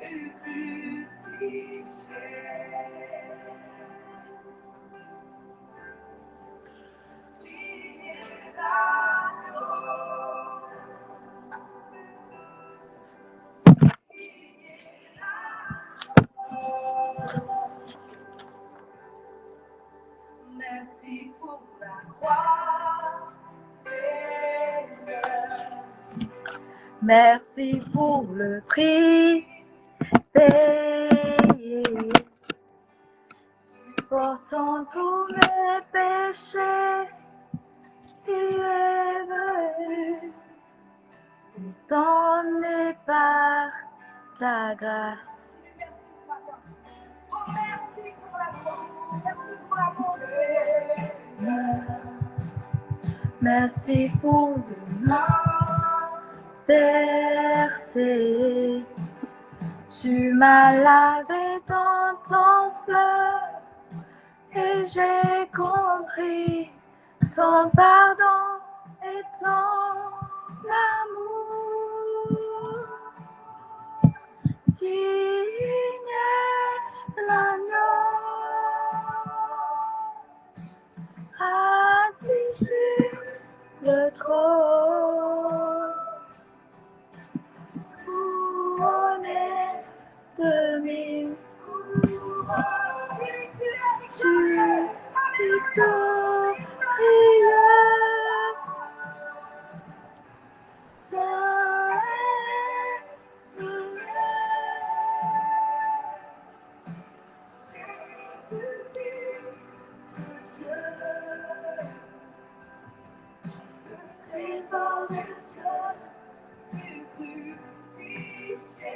fut crucifié. Tu es l'agneau. Tu es l'agneau. Merci pour la croix, Seigneur. Merci pour le prix payé. Supportant tous mes péchés, tu es venu t'emmener par ta grâce. Merci ce matin. Oh, merci pour la croix. Merci pour l'amour, Seigneur. Merci pour le main versé. Tu m'as lavé dans ton fleuve et j'ai compris ton pardon et ton amour. Digne est l'agneau assis sur le trône, couronné de mille couronnes. Tu es victorieux. Saint est le Jésus, Fils de Dieu, le trésor des cieux fut crucifié.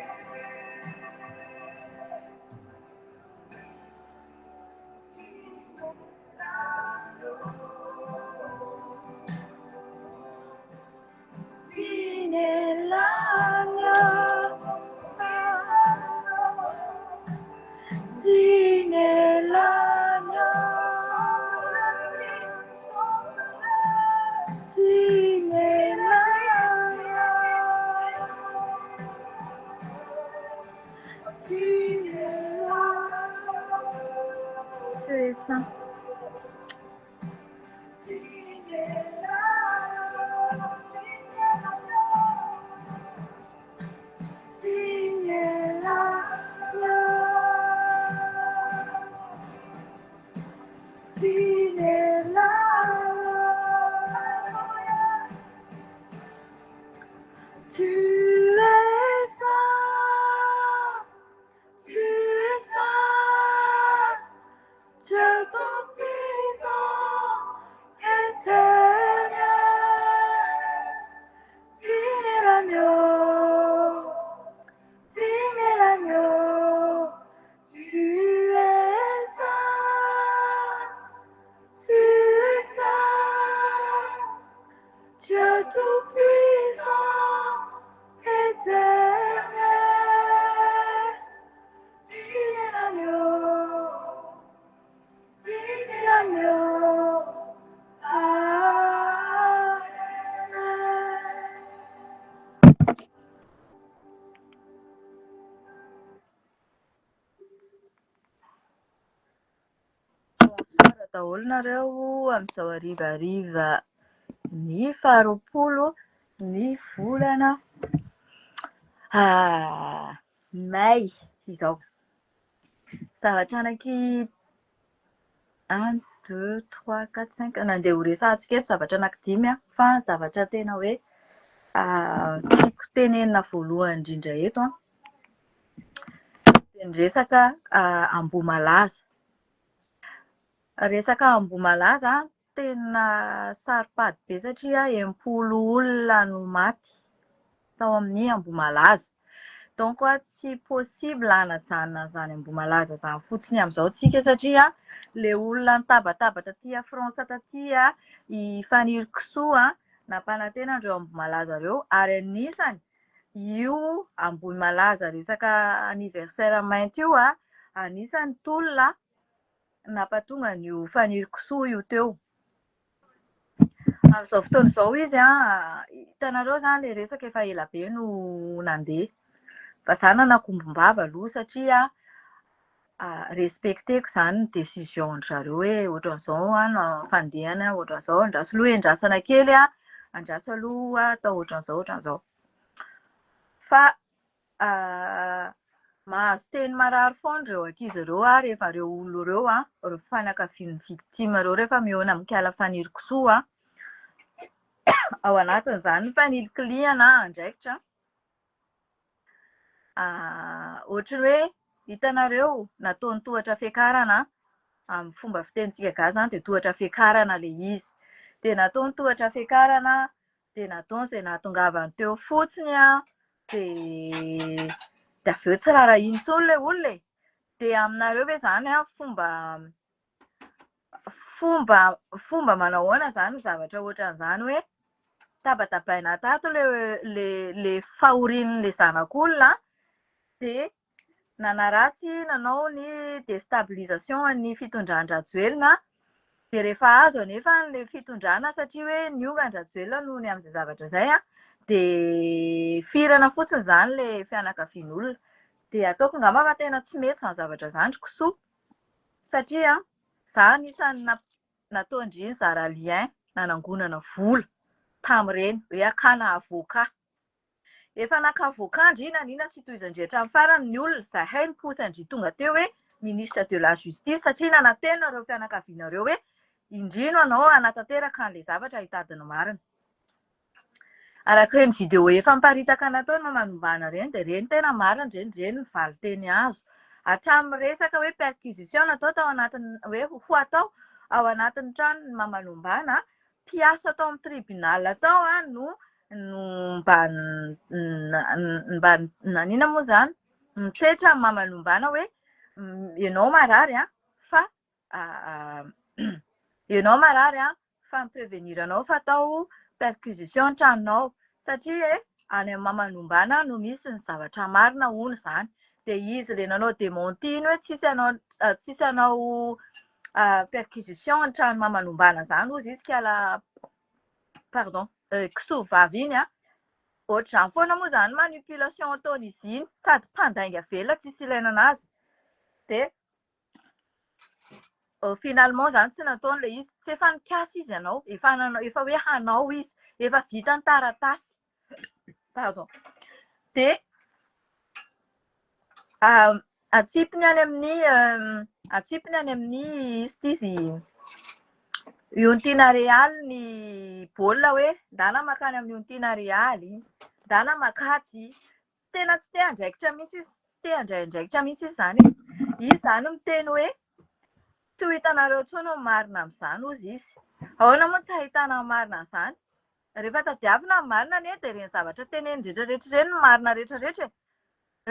Tu es l'agneau. Digne est l'agneau. Digne est l'agneau. Digne est l'agneau. Digne est l'agneau. Tu es saint. Digne est l'agneau, digne est l'agneau. Digne est l'agneau. Digne est l'agneau. Tu es saint, tu es saint, Dieu tout-puissant, éternel. Digne est l'agneau, digne est l'agneau, tu es saint, tu es saint, Dieu tout-puissant, éternel. Tu es l'agneau, digne est l'agneau. Amen. Bonsoir daholo nareo amin'izao harivariva ny faharoapolo ny volana may izao. Zavatra anaky un, deux, trois, quatre, cinq, nandeha ho resahantsika eto zavatra anankidimy fa zavatra tena hoe tiako tenenina voalohany indrindra eto dia ny resaka Ambohimalaza. Resaka Ambohimalaza tena saro-pady be satria 60 olona no maty tao amin'ny Ambohimalaza. Donc tsy possible hanajanona an'izany Ambohimalaza izany fotsiny amin'izao tsika satria le olona nitabataba taty France taty i Faniry Kisoa nampanantena andreo Ambohimalaza ireo ary anisany io Ambohimalaza resaka anniversaire mainty io anisany tolona nampatonga an'io Faniry Kisoa io teo. Amin'izao fotoana izao izy hitanareo izany ilay resaka efa ela be no nandeha. Fa za nanakombom-bava aloha satria respecter-ko izany ny décision-dry zareo hoe ohatran'izao no fandehany, ohatran'izao, andraso aloha endrasana kely an, andraso aloha atao ohatran'izao ohatran'izao. Fa mahazo teny marary foana ireo ankizy ireo an, rehefa ireo olona ireo an, ireo fianakavian'ny victime ireo rehefa mihaona amin'ny kiala Fanirikisoa an, ao anatin'izany ny fanilikilihana andraikitra. Ohatry ny hoe hitanareo nataony tohatra fiakarana amin'ny fomba fitenintsika gasy izany dia tohatra fiakarana ilay izy. Dia nataony tohatra fiakarana dia nataony izay nahatongavany teo fotsiny an, dia dia avy eo tsy rarahiny intsony ilay olona e. Dia aminareo ve izany an fomba fomba fomba manao ahoana izany ny zavatra ohatran'izany hoe tabatabaina tato le le le fahorian'le zanak'olona dia nanaratsy nanao ny déstabilisation an'ny fitondran-dRajoelina dia rehefa azo anefa le fitondrana satria hoe niongan-dRajoelina noho ny amin'izay zavatra izay an dia firana fotsiny izany le fianakavian'olona dia ataoko angamba fa tena tsy mety izany zavatra izany ry kisoa satria za anisan'ny nataon-dry nizara lien nanangonana vola tamin'ireny hoe hakana avocat. Efa naka avocat ndry nanina tsy tohizan-dry hatramin'ny farany ny olona, zahay niposy an-dry tonga teo hoe ministre de la justice satria nanantena ireo fianakavianareo hoe indry no hanao hanatanteraka an'ilay zavatra hitady ny marina. Araka ireny vidéo efa miparitaka nataony mamanombana ireny dia ireny tena marina ireny, ireny ny valinteny azo. Hatramin'ny resaka hoe perquisition natao tao anatin'ny hoe ho atao ao anatin'ny tranon'ny mamanombana, mpiasa tao amin'ny tribunal tao no no mba mba nanina moa izany nitsetra ny mamanombana hoe ianao marary an fa ianao marary an fa mi-prevenir anao fa atao perquisition ny tranonao satria e any amin'ny mamanombana no misy ny zavatra marina hono izany dia izy ilay nanao démenti iny hoe tsisy hanao tsisy hanao perquisition ny trano mamanombana izany hozy izy kala pardon kisoa vavy iny an ohatr'izany foana moa izany manipulation ataon'izy iny sady mpandainga velona tsisy ilaina anazy dia Finalement zany tsy nataony ilay izy fa efa nikasa izy hanao, efa nanao, efa hoe hanao izy, efa vita ny taratasy. Pardon. Dia atsipiny any amin'ny atsipiny any amin'ny izy ity izy Iontiana Realy ny baolina hoe ndana mankany amin'ny Iontiana Realy, ndana makatsy. Tena tsy te andraikitra mihitsy izy, tsy te handray andraikitra mihitsy izy izany e. Izy izany miteny hoe tsy ho hitanareo intsony ny marina amin'izany hozy izy. Ahoana moa tsy ahitana ny marina an'izany? Rehefa tadiavina ny marina anie dia ireny zavatra teneniny rehetra rehetra ireny ny marina rehetra rehetra e.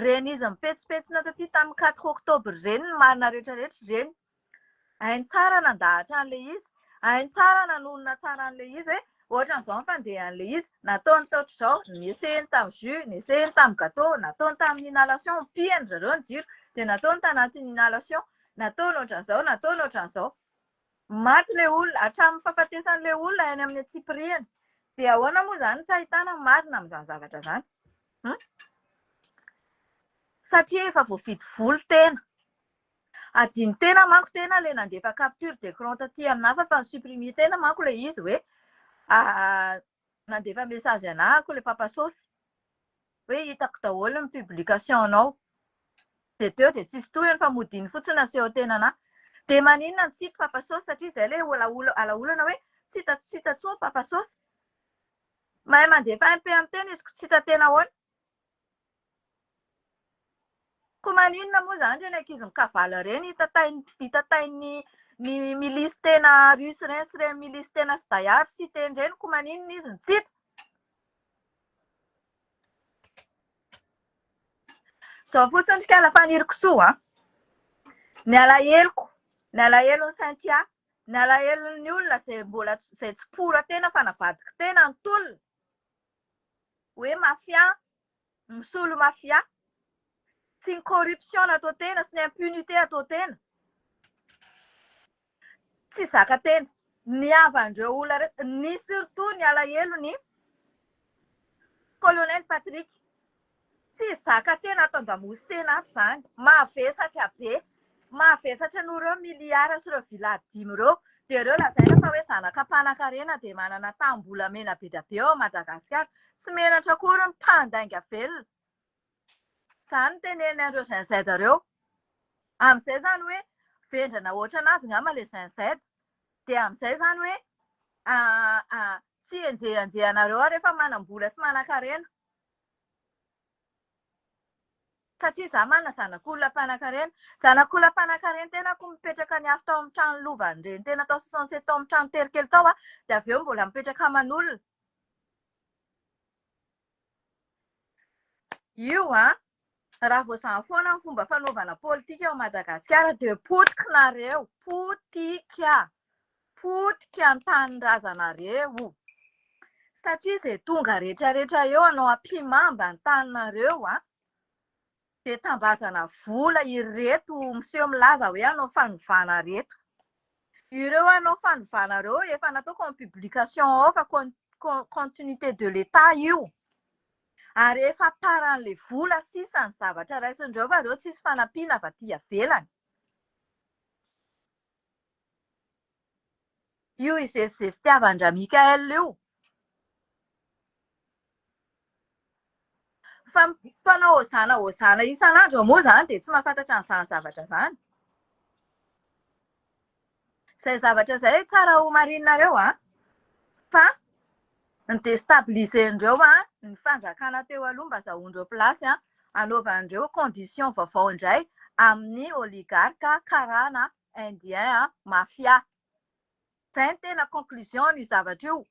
Ireny izy nipetsopetsona taty tamin'ny quatre octobre ireny ny marina rehetra rehetra ireny. Hainy tsara nandahatra an'ilay izy, hainy tsara nanonona tsara an'ilay izy hoe ohatran'izao ny fandehan'ilay izy, nataony taotr'izao, nesehiny tamin'ny jus, nesehiny tamin'ny gâteau, nataony tamin'ny inhalation, nipihany ry zareo ny jiro, dia nataony tanatin'ny inhalation, nataony ohatran'izao, nataony ohatran'izao. Maty ilay olona, hatramin'ny fahafatesan'ilay olona any amin'ny antsipiriany. Dia ahoana moa izany no tsy ahitana ny marina amin'izany zavatra izany? Hum? Satria efa voavidy vola tena. Adino tena manko tena le nandefa capture d'écran taty aminah fa efa ni-supprimer tena manko le izy hoe nandefa message anah ako le papa sosy hoe hitako daholo ny publication nao de teo de tsisy tohiny fa mody iny fotsiny aseho tena anah de maninona no tsy hita papa sosy satria zay le alaolana hoe tsy hita tsy hita tsony papa sosy mahay mandefa MP amin'ny tena izy ko tsy hita tena ahoana Koa maninona moa izany ireny ankizy mikavala ireny hitatain'ny ny milisy tena russe ireny sy ireny milisy tena sy dayard sy teny ireny koa maninona izy no tsy hita? Izao fotsiny ry kala Fanirikisoa a! Ny alaheloko, ny alahelon'i Cynthia, ny alahelon'ny olona izay mbola izay tsy pora tena fa navadiky tena ny tolona hoe mafia misolo mafia sy ny corruption natao tena sy ny impunité atao tena tsy zaka tena ny havan-dreo olona rehetra ny surtout ny alahelo ny colonel Patrick. Tsy zaka tena ato an-damosy-tena ato izany. Mavesatra be. Mavesatra noho ireo miliara sy ireo villa dimy ireo. Dia ireo lazaina fa hoe zanaka mpanankarena dia manana taham-bolamena be dia be ao Madagasikara. Tsy menatra akory ny mpandainga velona. Izany no tenenin'ireo Gen Z ireo. Amin'izay izany hoe vendrana ohatran'azy angamba ilay Gen Z. Dia amin'izay izany hoe tsy enjehanjehanareo aho rehefa manam-bola sy manankarena. Satria izaho manana zanak'olona mpanankarena. Zanak'olona mpanankarena tenako mipetraka niafy tao amin'ny trano lovan'ny tena tao 67 tao amin'ny trano tery kely tao aho, dia avy eo mbola mipetraka aman'olona. Io an, raha vao izany foana ny fomba fanaovana politika ao Madagasikara dia potika nareo, potika, potika ny tanindrazanareo. Satria izay tonga rehetrarehetra eo hanao ampihimamba ny taninareo an, dia tambazana vola ireto miseho milaza hoe hanao fanovana ireto. Ireo hanao fanovana ireo efa nataoko en publication ao fa continuité de l'Etat io. Ary efa paran'ilay vola sisa ny zavatra raisin'ireo fa ireo tsisy fanampiana avy aty ivelany. Io izezizezitiavan-dRamickael io. Fa mpanao hozana hozana isan'andro moa izany dia tsy mahafantatra an'izany zavatra izany. Izay zavatra izay tsara ho marininareo a, fa ny destabiliser-ndreo a, ny fanjakana teo aloha mba azahoan-dreo place a, anaovan-dreo condition vaovao indray amin'ny oligarque, karana, indien a, mafia. Izay no tena conclusion an'io zavatra io.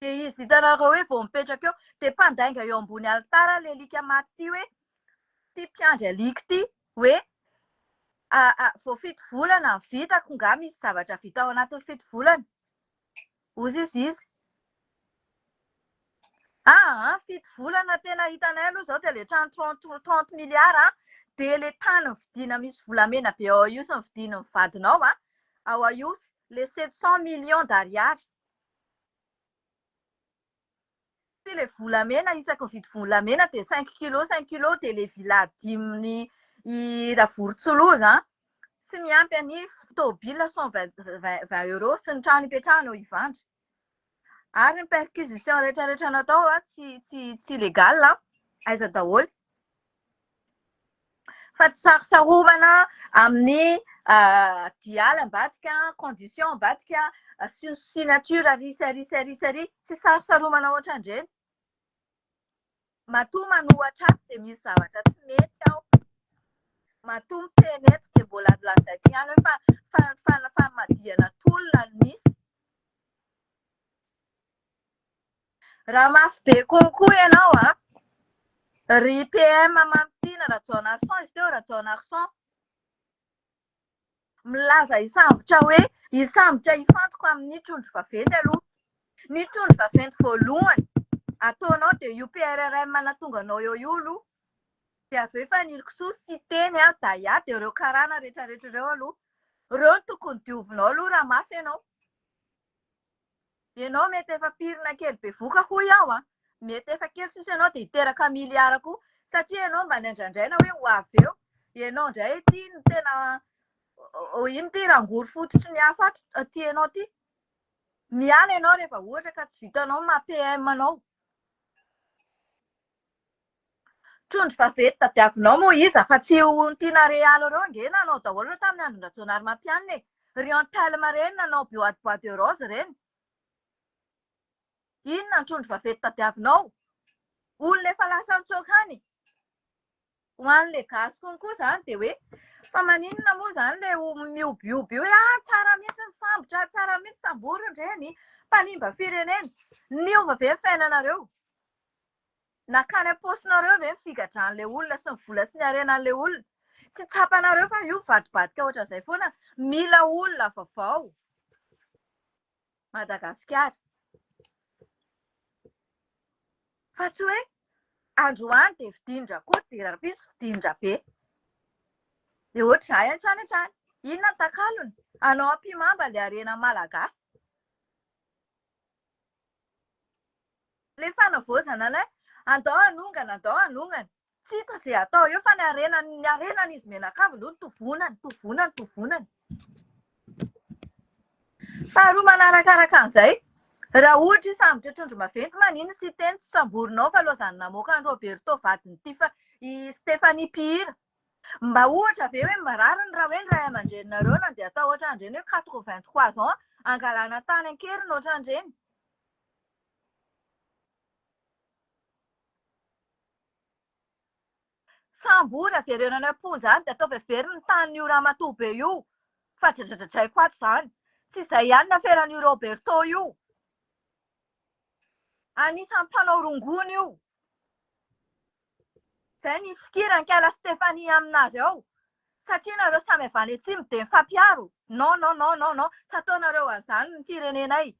Dia izy hitanareo hoe vao mipetraka eo, dia mpandainga eo ambony alitara ilay alika maty ity hoe, ity mpiandry alika ity hoe vao fito volana ny vitako, nga misy zavatra vita ao anatin'ny fito volana? Hozy izy izy. Aa, fito volana tena hitanay aloha izao dia ilay trano 30 milliards an, dia ilay tany nividiana misy volamena be ao Ihosy nividian'ny vadinao an, ao Ihosy, ilay 700 millions d'ariary. Tsy ilay volamena isaky mividy volamena dia cinq kilos cinq kilos dia ilay villa dimin'ny i Ravolontsoloza an, sy miampy an'i tôbila 120 euros sy ny trano ipetrahana eo Ivandry. Ary ny perquisition rehetra rehetra natao an, tsy tsy tsy légal an, aiza daholo. Fa tsy sarosaromana amin'ny dial ambadika, condition ambadika, signature ary sy ary sy ary sy ary, tsy sarosaromana ohatran'ireny. Matoa manohatra ato dia misy zavatra tsy mety ao. Matoa miteny eto dia mbola lazaiko ihany hoe famadihana tolona no misy. Raha mafy be konkoa ianao a, ry PM Mamitiana Rajaonarison izy teo Rajaonarison, milaza hisambotra hoe hisambotra hifantoka amin'ny trondro vaventy aloha. Ny trondro vaventy voalohany ataonao dia io PRRM nahatonga anao eo io aloha. Dia avy eo Fanirikisoa, Siteny, Daya, dia ireo karana rehetrarehetra ireo aloha. Ireo no tokony diovinao aloha raha mafy ianao. Ianao mety efa pirina kely bevoka hoy aho a! Mety efa kely sisa ianao dia hiteraka miliara koa satria ianao mba nandrandraina hoe ho avy eo. Ianao indray ity no tena ino ity rangory fototry ny afo ato ity ianao ity. Miala ianao rehefa ohatra ka tsy vitanao ny maha PM anao. Trondro vaventy tadiavinao moa iza fa tsy ho tiana real ireo ange nanao daholo ireo tamin'ny andron-dRajaonarimampianina e! Ry Antelme ireny nanao bois bois de rose ireny. Inona ny trondro vaventy tadiavinao? Olona efa lasa nitsoaka any. Ho an'ilay gasy konkoa izany dia hoe fa maninona moa izany ilay mihobihoby io hoe ah tsara mihitsy ny sambotra, tsara mihitsy samborina ireny, mpanimba firenena. Niova ve ny fiainanareo? Nakany am-paosinareo ve ny figadran'ilay olona sy ny vola sy ny harenan'ilay olona? Tsy tsapanareo fa io mivadibadika ohatran'izay foana? Mila olona vaovao Madagasikara. Fa tsy hoe androany dia vidian-dRakoto dia rahampitso vidian-dRabe. Dia ohatr'izay hatrany hatrany. Inona ny takalony? Hanao ampihimamba ilay harena malagasy. Le fanavaozana ilay andao hanongana, andao hanongana. Tsy hita izay atao eo fa ny harena ny harenan'izy mianakavy aloha no tovonany, tovonany, tovonany. Faharoa manarakaraka an'izay, raha ohatra hisambotra trondro maventy maninona Siteny tsy samborinao fa lozan'ny namoaka an'i Roberto vadin'ity fa i Stéphanie mpihira. Mba ohatra ve hoe rariny raha hoe ny ray aman-dreninareo nandeha atao ohatran'ireny hoe 83 ans angalana tany an-keriny ohatran'ireny? Sambory avereno any am-ponja any dia ataovy averiny ny tanin'io ramatoa be io fa dradradradraiko ato izany. Tsy izay ihany ny aferan'io Roberto io. Anisan'ny mpanao rongony io. Izay ny fikiran'i Kala Stéphanie aminazy ao. Satria nareo samy avy any atsimo dia mifampiaro. Non non non non non, tsy ataonareo an'izany ny firenenay.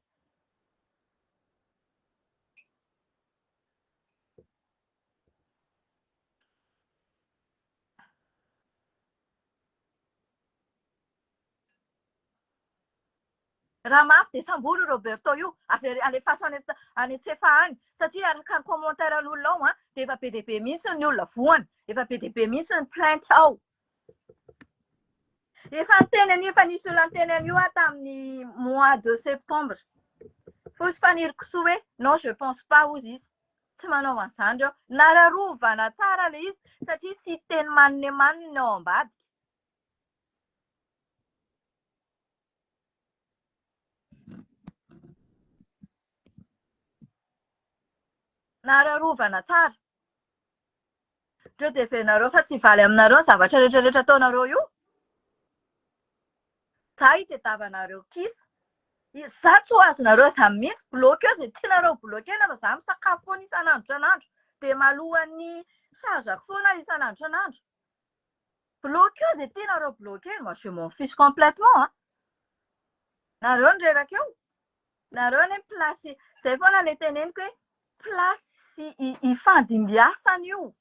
Raha mafy dia sambory io Roberto io, avere alefaso any any Tsefa any satria araka ny commentaire an'olona ao an dia efa be dia be mihitsy ny olona voany, efa be dia be mihitsy ny plainte ao. Efa niteny an'io, efa nisy olona niteny an'io aho tamin'ny mois de septembre. Fosy Fanirikisoa hoe non je pense pas hozy izy. Tsy manao an'izany ireo. Nararovana tsara ilay izy satria sy teny manine maniny ny ao ambadika. Nararovana tsara. Ndreo dia heverinareo fa tsy hivaly aminareo ny zavatra rehetra rehetra ataonareo io? Za hitediavanareo kisa. Za tsy ho azonareo za mihitsy bloqueo zay tianareo bloquena fa za misakafo foana isan'andro isan'andro dia maloan'ny charge-ko foana aho isan'andro isan'andro. Bloqueo zay tianareo bloquena, moi je m'en fiche complètement an. Nareo no reraka eo. Nareo anie place, zay foana le teneniko hoe place ifandimbiasana io.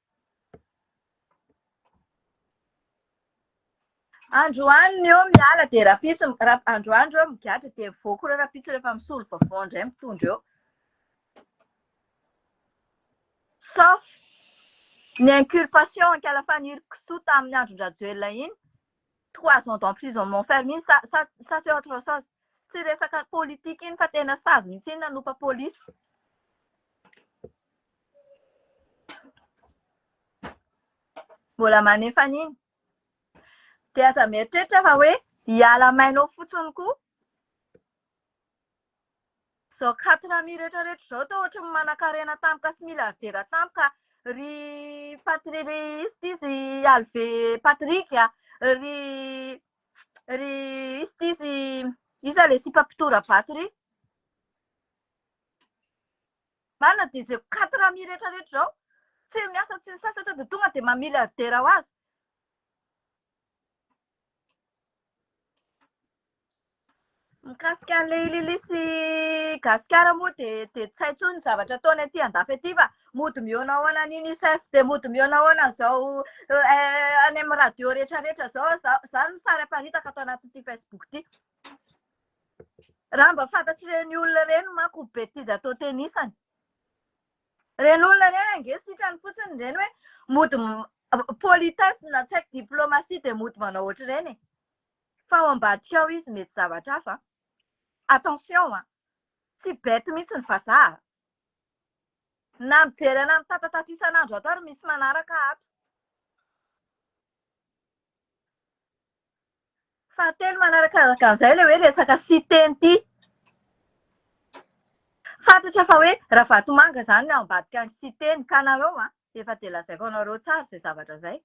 Androany ny eo miala dia rapitso, androany ireo migadra dia mivoaka ireo rapitso rehefa misolo vaovao indray mitondra eo. Sauf ny inculpation ankala Faniry kisoa tamin'ny andron-dRajoelina iny, 3 ans d'emprisonnement ferme iny, ça, ça, ça c'est autre chose. Tsy resaka politique iny fa tena sazy mihitsy iny nanompa polisy. Mbola manefa an'iny. Dia aza mieritreritra fa hoe hiala maina ao fotsiny koa. Izao quatre amis rehetra rehetra izao toa ohatry ny manankarena tampoka sy milliardaire tampoka ry Patri ry iza ity izy Alve Patrick a, ry ry iza ity izy iza ilay sipa mpitora-bato ry? Marina dia izay quatre amis rehetra rehetra izao tsy miasa tsy misasatra dia tonga dia ma-milliardaire ho azy. Mikasika an'ilay Lily sy Gasikara moa dia dia tsy hay intsony ny zavatra ataony aty andafy aty fa mody mihoanahoana any UNICEF dia mody mihoanahoana an'izao any amin'ny radio rehetra rehetra izao izany ny sary aparitaka ato anatin'ity Facebook ity. Raha mba fantatr'ireny olona ireny manko betizy atao tenisany. Ireny olona ireny ange sitrany fotsiny ireny hoe mody politesse na tsy haiko diplomatie dia mody manao ohatr'ireny e. Fa ao ambadika ao izy mety zavatra hafa. Attention an! Tsy bête mihitsy ny vazaha a! Na mijery anah mitatatata isan'andro ato ary misy manaraka ato. Fahatelo manarakaraka an'izay ilay hoe resaka Siteny ity. Fantatra fa hoe Ravatomanga izany ny ao ambadika ny Siteny ka nareo an, efa dia lazaiko anareo tsara izay zavatra izay.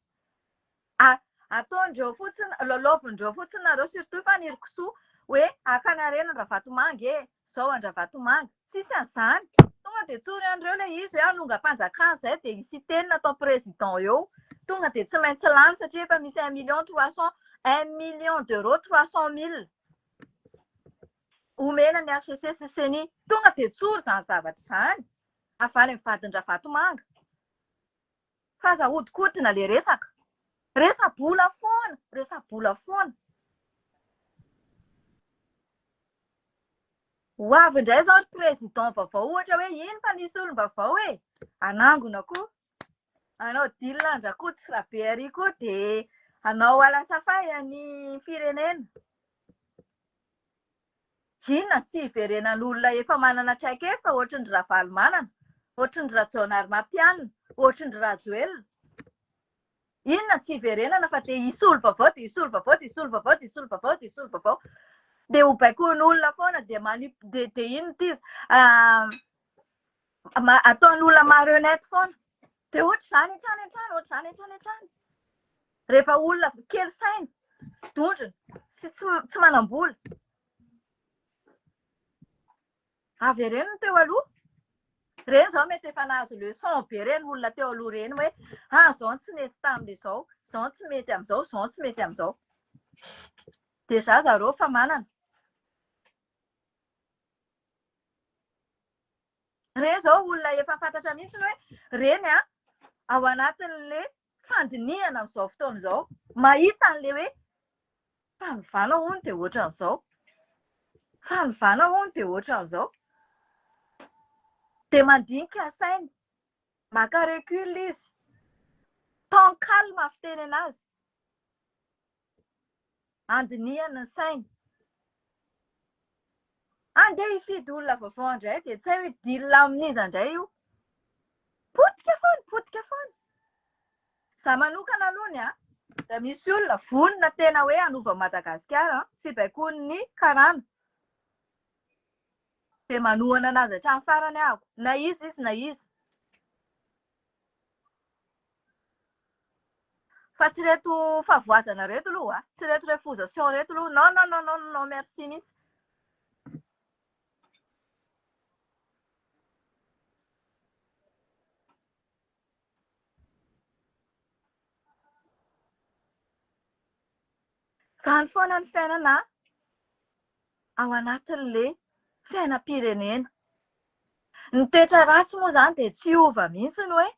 Ataondreo fotsiny, lalaovindreo fotsiny nareo surtout fa ny kisoa hoe hakanarena an-dRavatomanga e, zao an-dRavatomanga. Tsisy an'izany. Tonga dia tsory an'ireo ilay izy hoe hanongam-panjakana izay dia i Siteny natao président eo. Tonga dia tsy maintsy lany satria efa misy un million trois cent, un million d'euros 300 mille omena ny HCC sy Ceni. Tonga dia tsory izany zavatra izany avy any amin'ny vadin-dRavatomanga. Fa aza ahodikodina le resaka. Resa-bola foana, resa-bola foana. Ho avy indray izao ry président vaovao ohatra hoe iny fa nisy olom-baovao e! Hanangona koa. Hanao deal an-dRakoto sy Rabe ary koa dia hanao alasafay ny firenena. Inona tsy hiverenan'olona efa manana traikefa ohatry ny Ravalomanana, ohatry ny Rajaonarimampianina, ohatry ny Rajoelina. Inona tsy hiverenana fa dia hisolo vaovao dia hisolo vaovao dia hisolo vaovao dia hisolo vaovao dia hisolo vaovao. Dia ho baikoin'olona foana dia manip dia dia inona ity izy ataon'olona marionnette foana. Dia ohatr'izany hatrany hatrany, ohatr'izany hatrany hatrany. Rehefa olona kely saina sy dondrona sy tsy manam-bola. Avereno ny teo aloha. Ireny izao mety efa nahazo leçon be ireny olona teo aloha ireny hoe ah izao no tsy nety tamin'izao, izao no tsy mety amin'izao, izao no tsy mety amin'izao. Déjà zareo efa manana. Ireny izao olona efa fantatra mihitsy hoe ireny an, ao anatin'le fandinihana amin'izao fotoana izao, mahita an'le hoe fanovana hono dia ohatran'izao, fanovana hono dia ohatran'izao. Dia mandinika saina, maka recul izy, temps calme fiteny anazy, andinihany ny sainy. Andeha hifidy olona vaovao indray dia tsy hay hoe deal amin'iza indray io. Potika foana, potika foana. Za manokana aloha ny an, raha misy olona vonona tena hoe hanova Madagasikara, tsy baikoin'ny karana, dia manohana anazy hatramin'ny farany ahako, na iza izy na iza. Fa tsy reto fahavoazana reto aloha, tsy reto refusation reto aloha, non non non non non merci mihitsy. Izany foana ny fiainana ao anatin'le fiainam-pirenena. Ny toetra ratsy moa izany dia tsy hiova mihitsy ny hoe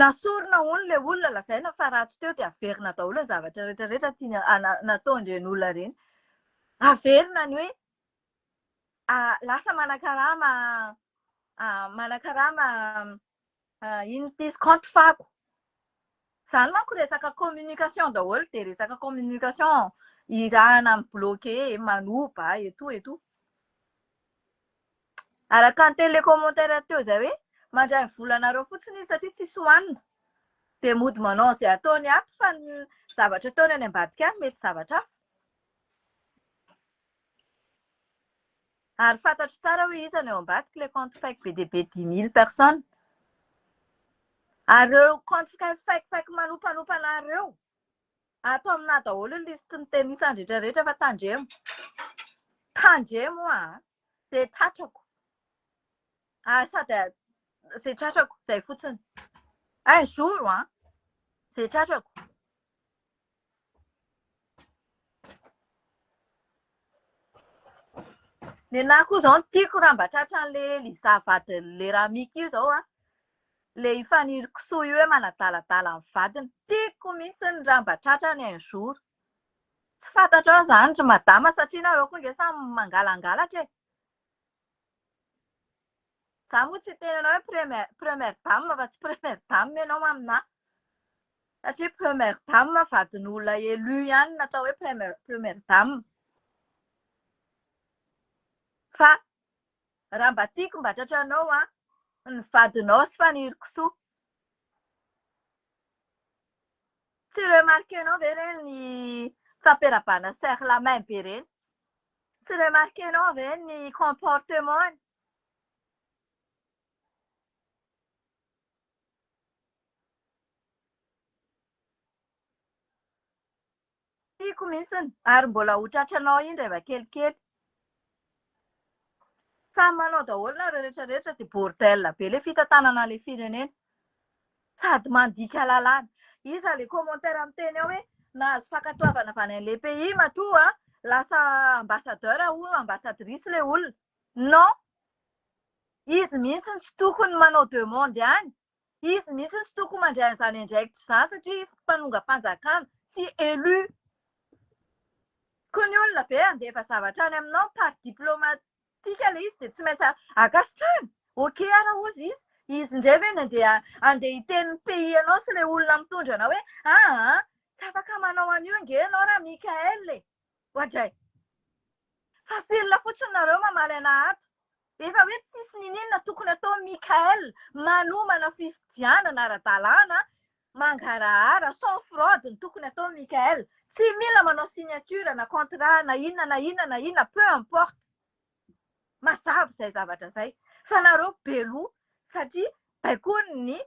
nasorina hono ilay olona lazaina fa ratsy teo dia averina daholo ny zavatra rehetra rehetra tiany nataon'ireny olona ireny. Averina ny hoe lasa manakarama manakarama inona ity izy compte fako. Izany manko resaka communication daholo dia resaka communication irahana mi-bloquer, manoba et tout et tout. Araka ny tele commentaire teo izay hoe mandray ny volanareo fotsiny izy satria tsisy hohanina. Dia mody manao izay ataony ato fa ny zavatra ataony any ambadika any mety zavatra hafa. Ary fantatro tsara hoe iza no eo ambadika ilay compte fake be dia be 10 000 personnes. Ary ireo compte fake fake manompanompana anareo ato aminà daholo ny liste ny tenisany rehetra rehetra fa tandremo. Tandremo a! Izay tratrako. Ary sady izay tratrako, izay fotsiny. Un jour an! Izay tratrako. Nenaha koa izao no tiako raha mba tratran'le Liza vadin'le Ramika io izao an, le i Faniry kisoa io hoe manadaladala ny vadiny. Tiako mihitsy ny raha mba tratrany un jour. Tsy fantatrao izany ry madama satria nareo koa nge samy mangalangalatra e. Za moa tsy hiteny anao hoe première première dame fa tsy première dame ianao aminà. Satria première dame vadin'olona élu ihany no atao hoe première dame. Fa raha mba tiako mba tratranao an, ny vadinao sy Faniry kisoa. Tsy remarquer-nao ve ireny ny fampiarabana serre la main be ireny? Tsy remarquer-nao ve ny comportement-ny? Tiako mihitsiny ary mbola ho tratranao iny rehefa kelikely. Samy manao daholo nareo rehetra rehetra dia bordel be le fitantanana le firenena. Sady mandika lalàna. Iza le commentaire miteny ao hoe nahazo fankatoavana avy any an'le pays matoa lasa ambassadeur ou ambassadrice le olona. Non! Izy mihitsy no tsy tokony manao demande any. Izy mihitsy no tsy tokony mandray an'izany andraikitra izany satria izy mpanongam-panjakana, tsy élu. Koa ny olona ve handefa zavatra any aminao par diplomatique ilay izy dia tsy maintsy ankasitrahana? Ok ara hozy izy, Izy indray ve no andeha andeha hiteny ny pays anao sy ilay olona mitondra anao hoe aa tsy afaka manao an'io ange ianao raha Mickaël e! Oadray! Facile fotsiny nareo mamaly anah ato. Efa hoe tsisy niniana tokony atao Mickaël manomana fifidianana ara-dalàna mangarahara sans fraude ny tokony atao Mickaël. Tsy mila manao signature na contrat na inona na inona na inona peu importe. Mazava izay zavatra izay. Fa nareo be loha satria baikoiny ny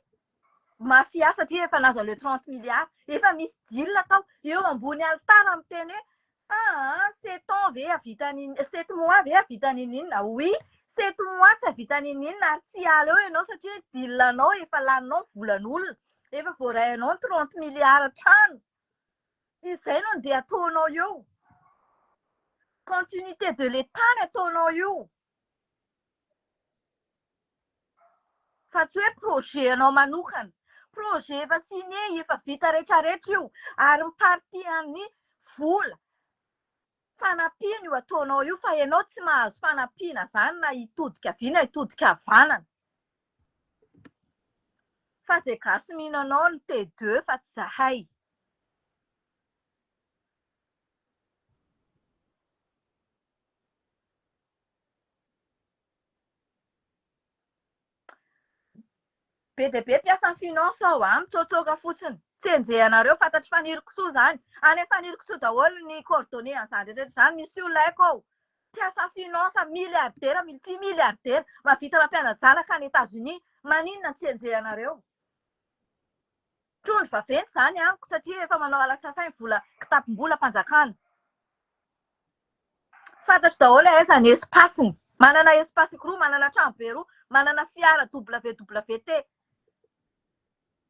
mafia satria efa nahazo an'le 30 milliards. Efa misy deal atao eo ambony alitara miteny hoe aa sept ans ve hahavita n'inona, sept mois ve hahavita n'inon'inona. Oui, sept mois tsy hahavita n'inon'inona ary tsy hiala eo ianao satria deal anao efa laninao ny volan'olona. Efa voarainao ny 30 milliards trano. Izay no ndeha ataonao eo. Continuité de l'Etat ny ataonao io. Fa tsy hoe projet anao manokana. Projet efa signé, efa vita retraretra io. Ary ny partie an'ny vola fanampiana io ataonao io fa ianao tsy mahazo fanampiana zany na hitodika havia na hitodika havanana. Fa ze gasy mino anao ny T2 fa tsy zahay. Be dia be mpiasan'ny finance ao a, mitsotsoka fotsiny. Tsy enjehanareo, fantatr'i Fanirikisoa izany. Any amin'i Fanirikisoa daholo ny coordonnées an'izany rehetra izany, misy olona haiko ao. Mpiasa finance, milliardaire, multi milliardaire, mahavita mampiana-janaka any Etats-Unis. Maninona no tsy enjehanareo? Trondro vaventy izany amiko satria efa manao alasafay ny vola kitapom-bolam-panjakana. Fantatro daholo aiza ny espace-ny. Manana espace roa, manana trano be roa, manana fiara WWT.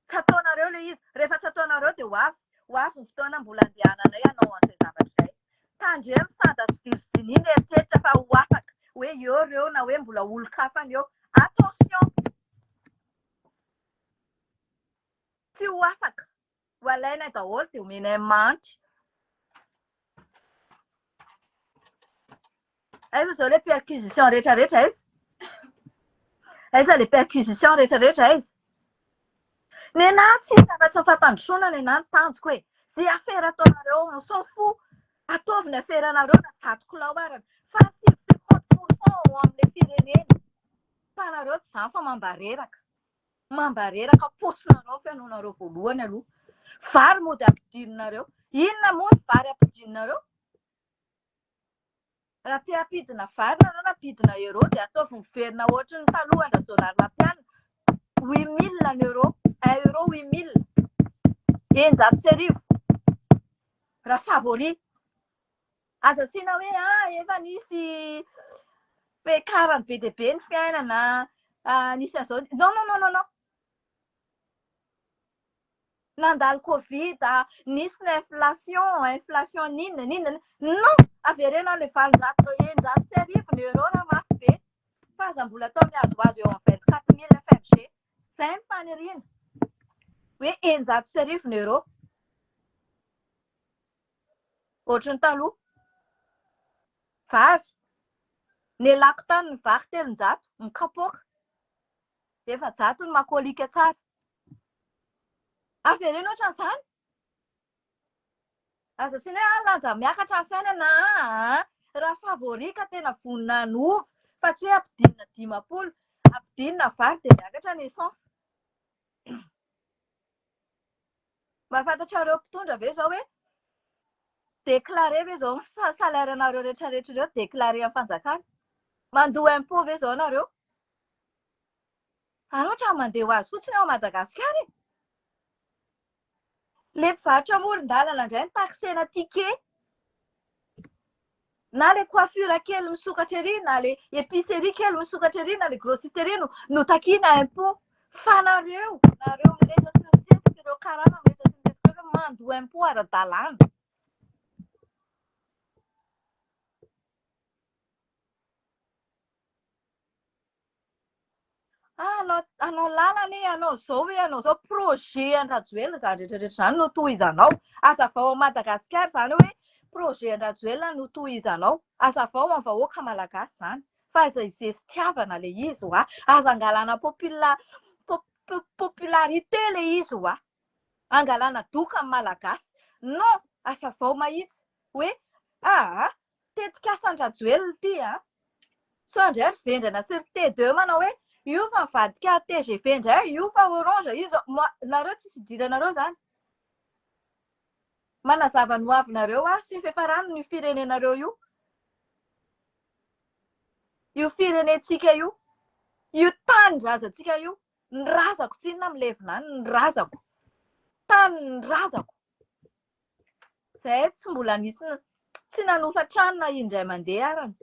Tsy ataonareo ilay izy. Rehefa tsy ataonareo dia ho avy. Ho avy ny fotoana mbola andehananay hanao an'izay zavatra izay. Tandremo Sada sy Virginie mieritreritra fa ho afaka hoe eo ireo na hoe mbola olon-kafa ny eo. Attention! Tsy ho afaka. Ho alainay daholo dia omenay mahantra. Aiza izao ilay perquisition rehetra rehetra aiza? Aiza ilay perquisition rehetra rehetra aiza? Nenà tsy hisy afa-tsy ny fampandrosoana nenà ny tanjoko e. Ze afera ataonareo on s'en fout. Ataovy ny aferanareo na zato kilao arany. Fa asivo 50% ao amin'ilay firenena. Fa nareo tsy izany fa mambareraka. Mambareraka paosinareo fenoinareo voalohany aloha. Vary mody ampidirinareo. Inona moa ny vary ampidirinareo? Raha te hampidina vary nareo na hampidina euro dia ataovy miverina ohatry ny taloha an-dRajaonarimampianina, 8000 ny euro, un euro 8000, 1600 raha favori. Aza asiana hoe ah efa nisy fiakarany be dia be ny fiainana, nisy an'izao, non non non non non. Nandalo covid, nisy ny inflation, inflation n'inona n'inona, non! Avereno any 800, 1600 ny euro raha mafy be, fa aza mbola atao mihazohazo eo amin'ny 24000 FMG, zay ny faniriana, hoe 1600 ny euro, ohatry ny taloha, vary, nelako tany ny vary 300 ny kapoaka, 400 ny makolika tsara. Avereno ohatran'izany. Aza asiana hoe ah lanja miakatra ny fiainana ah. Raha favori ka tena vonona hanova fa tsy hoe ampidinina 50, ampidinina vary dia miakatra ny essence. Mba fantatrareo mpitondra ve izao hoe déclaré ve izao ny salaire nareo rehetra rehetra ireo déclaré amin'ny fanjakana? Mandoa impôt ve izao nareo? Ary ohatran'ny mandeha ho azy fotsiny ao Madagasikara e! Le mpivarotra amoron-dalana indray no taxena ticket. Na le coiffure kely misokatra ery, na le épicerie kely misokatra ery, na le grossiste ery no no takiana impôt. Fa nareo, nareo miletra sy misesika, ireo karana miletra sy misesika ireo mandoa impôt ara-dalàna. Ah, hanao, hanao lalana e, hanao izao e, hanao izao. Projet an-dRajoelina izany rehetra rehetra izany no tohizanao. Hazavao ao Madagasikara izany hoe projet an-dRajoelina no tohizanao. Hazavao amin'ny vahoaka malagasy izany. Fa aza izestiavana ilay izy hoa. Aza angalana popula. popularité le izy hoa. Angalana doka amin'ny Malagasy. Non, azavao mahitsy hoe aa tetikasan-dRajoelina ity a. Sao indray ry vendrana sy ry T2 manao hoe io fa mivadika tgv indray, io fa orange, io zao. Moi, nareo tsisy idiranareo zany. Manazava ny hoavinareo ary sy ny fiafarany io firenenareo io. Io firenentsika io. Io tanindrazantsika io. Ny razako tsinona milevina any, ny razako. Tanin'ny razako. Zay tsy mbola nisy tsy nanofa trano na indray mandeha arany.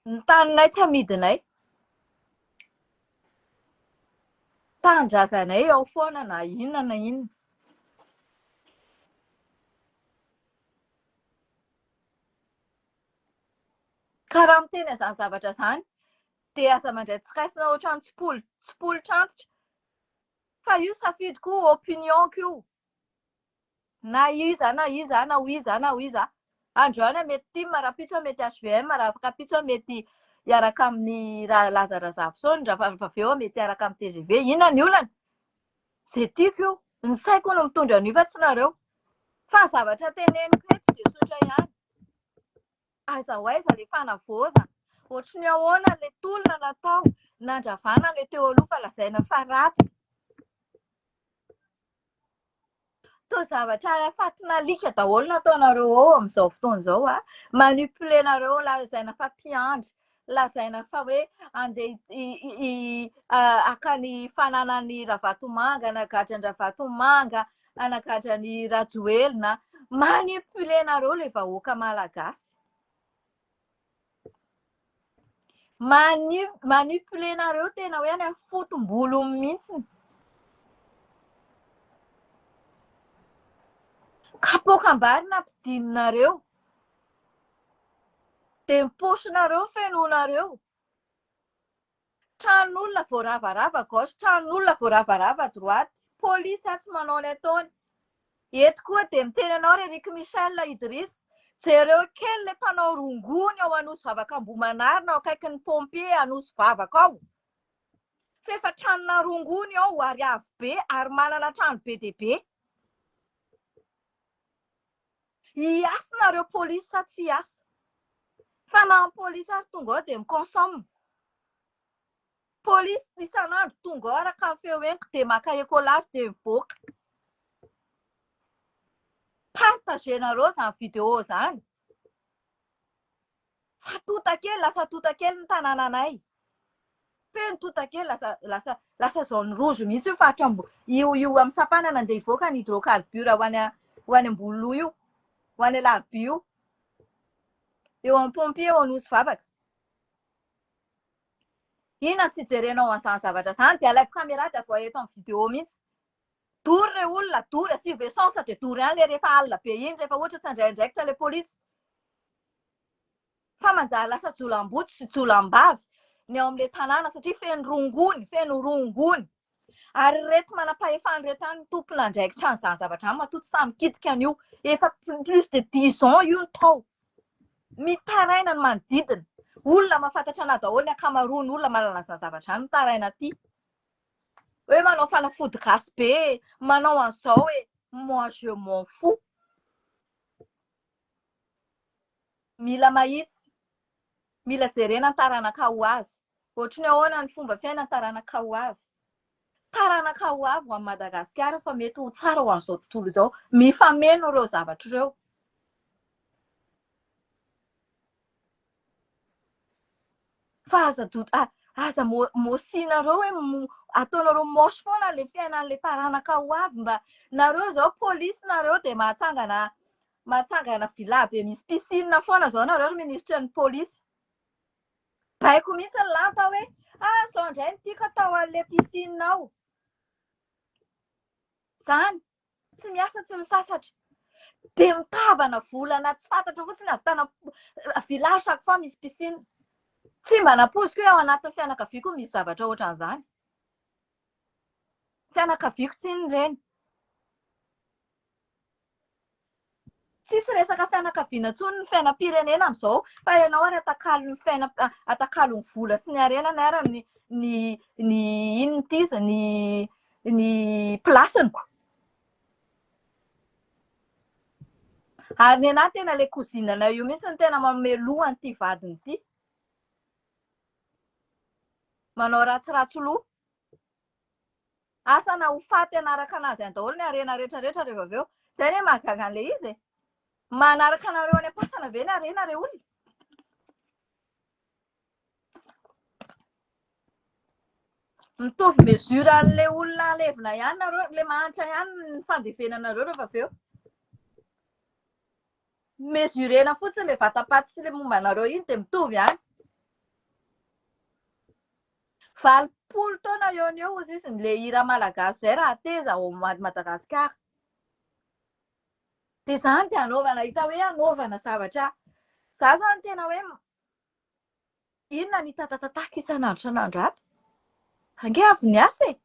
Ny taninay tsy amidinay. Tanindrazanay ao foana na inona na inona. Ka raha miteny an'izany zavatra izany dia aza mandray tsy raisina ohatran'ny tsipolitra antitra fa io safidiko io, opinion-ko io. Na iza na iza na ho iza na ho iza. Androany aho mety tim, rahampitso aho mety hvm, rahampitso aho mety hiaraka amin'ny Laza Razafison, raha avy eo aho mety hiaraka amin'ny tgv. Inona ny olana? Izay tiako io. Ny saiko no mitondra an'io fa tsy nareo. Fa ny zavatra teneniko eto dia tsotra ihany. Aiza ho aiza ilay fanavaozana? Ohatry ny ahoana ilay tolona natao nandravana ilay teo aloha fa lazaina fa ratsy? Toa zavatra fatin'alika daholo no ataonareo ao amin'izao fotoana izao a. Manipuler-nareo, lazaina fa mpiandry, lazaina fa hoe andeha haka ny fananan'i Ravatomanga, hanagadra an-dRavatomanga, hanagadra an'i Rajoelina. Manipuler-nareo ilay vahoaka malagasy. Mani- manipuler-nareo tena hoe any amin'ny fotom-bolony mihitsy. Kapoakam-bary nampidininareo. Dia ny paosinareo fenoinareo. Tranon'olona voaravarava gauche, tranon'olona voaravarava droite. Polisy atsy manao ny ataony. Eto koa dia miteny anao ry Eric Michel Idriss, jereo kely ilay mpanao rongony ao Anosivavaka Ambohimanarina ao akaikin'ny pompier Anosivavaka ao. F'efa tranona rongony ao ary avo be ary manana trano be dia be. Hiasa nareo polisy sa tsy hiasa? Fa na ny polisy ary tonga ao dia mi-consomme. Polisy isan'andro tonga ao araka ny feo henoko dia maka écolage dia mivoaka. Partager-nareo izany vidéo izany. Fa tontakely, lasa tontakely ny tanànanay. Feno tontakely, lasa lasa lasa zone rouge mihitsy io faritra ambo io io amin'ny sampanana andeha hivoaka ny hydrocarbure ho any ho any Ambololoha io, ho any Alarobia io. Eo amin'ny pompier eo Anosivavaka. Inona no tsy hijerenao an'izany zavatra izany dia alaiko caméra dia avoahay eto amin'ny vidéo mihitsy. Dory re olona, dory, asivo essence dia dory ihany le rehefa alina be iny rehefa ohatra tsy handray andraikitra le polisy. Fa manjary lasa jolamboto sy jolambavy ny ao amin'ilay tanàna satria feno rongony, feno rongony. Ary ireto manam-pahefana ireto ihany no tompon'andraikitra an'izany zavatra izany matoa tsy sahy mikitika an'io. Efa plus de dix ans io no tao. Mitaraina ny manodidina. Olona mahafantatra anah daholo ny ankamaroan'ny olona mahalala an'izany zavatra izany mitaraina aty. Hoe manao fanafody gasy be e, manao an'izao e. Moi je m'en fous. Mila mahitsy. Mila jerena ny taranaka ho avy. Ohatry ny ahoana ny fomba fiainan'ny taranaka ho avy. Taranaka ho avy ho an'i Madagasikara fa mety ho tsara ho an'izao tontolo izao. Mifameno ireo zavatra ireo. Fa aza aza môsinareo hoe ataonareo moche foana ilay fiainan'ilay taranaka ho avy mba nareo izao polisy nareo dia mahatsangana mahatsangana villa be misy piscine foana izao nareo ry minisitry ny polisy. Baiko mihitsy ny lanta hoe ah izao indray no tiako atao an'ilay piscine ao. Izany, tsy miasa tsy misasatra. Dia mitavana volana tsy fantatra fotsiny ahavitana villa à chaque fois misy piscine. Tsy mba nampoiziko hoe ao anatin'ny fianakaviako misy zavatra ohatran'izany. Fianakaviako tsinona ireny. Tsisy resaka fianakaviana intsony ny fiainam-pirenena amin'izao fa ianao ary atakalon'ny fiaina atakalon'ny vola sy ny harenany ary ny ny ny inona ity izy ny ny place-niko. Ary ny anahy tena ilay cousine-nay io mihitsy no tena manome loha an'ity vadiny ity. Manao ratsiratsy loha. Asa na ho faty hanaraka anazy any daholo ny harena rehetra rehetra rehefa avy eo. Zay anie mahagaga an'ilay izy e. Manaraka anareo any am-pasana ve ny harena re olona? Mitovy mesure an'ilay olona alevina ihany nareo, ilay mahantra ihany ny fandevenanareo rehefa avy eo. Mesurena fotsiny ilay vatapaty sy ilay momba anareo iny dia mitovy ihany. 80 taona eo no eo hozy izy ny le hira malagasy zay raha teza ao Madagasikara. Dia zany dia anaovana hita hoe anaovana zavatra. Za zany tena hoe inona ny hitatatataka isan'andro isan'andro ato. Ange avy niasa e.